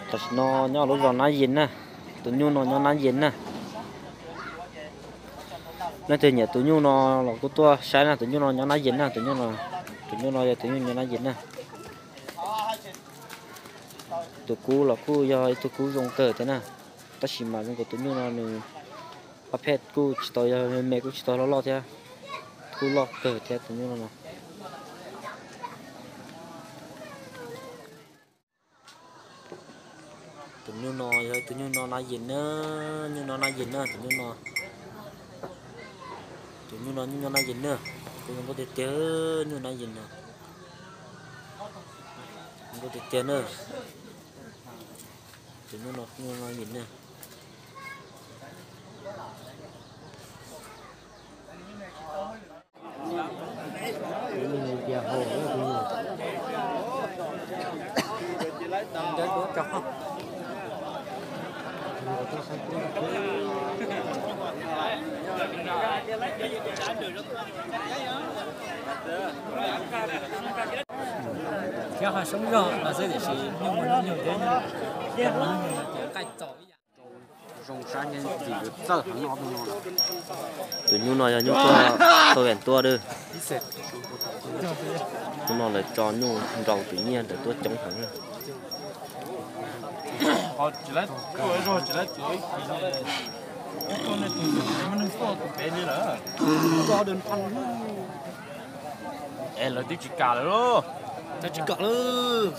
Tam sim no nyob lub zos Nab Yis na, tus nyuj no nyob Nab Yis na. Leej twg nyiam tus nyuj no los kuj tuaj saib na, tus nyuj no nyob Nab Yis na, tus nyuj no, tus nyuj no yog tus nyuj nyob Nab Yis na. Tus kub los kuj yog ib tug kub zoo kawg thiab na, tab sis mas zoo nkaus tus nyuj no nws ob pheej kuj tsis tau yog me kuj tsis tau loj loj thiab, kuj loj kawg thiab tus nyuj no. Tus nyuj no yog tus nyuj no Nab Yis na, nyuj no Nab Yis na, tus nyuj no, tus nyuj no nyuj no Nab Yis na, kuj zoo nkauj tiag tiag, nyuj Nab Yis na, zoo nkauj tiag tiag na. Tus nyuj no nyuj no Nab Yis na. Thiab ho soob zog no xwb tiam sis nyuj muaj hnub nyoog thiab, nyuj muaj hnub nyoog no ces nqaij txaus ib yam. Zoo sab nyob ntxim yuav txawj heev no tus no. Tus nyuj no yog nyuj tuaj, tuaj vem tuaj dwb. Hnub no lawv tso nyuj nrau tus nyiaj ntawd tuaj coob heev. Es lawv twb tsis kam lawm lauj. Lawv tsis kam lawm.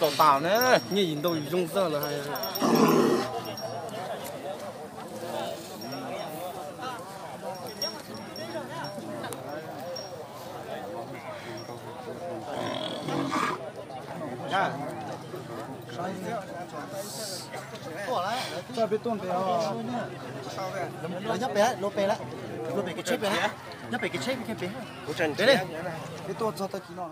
Txaus tas ne, nyiaj yim ntau yim zoo xwb lawv hais. Nyob pem, luag pem lawm, luag pem kev tsheb pem, nyob pem kev tsheb pem, pem, pem tuaj txog tag kis no.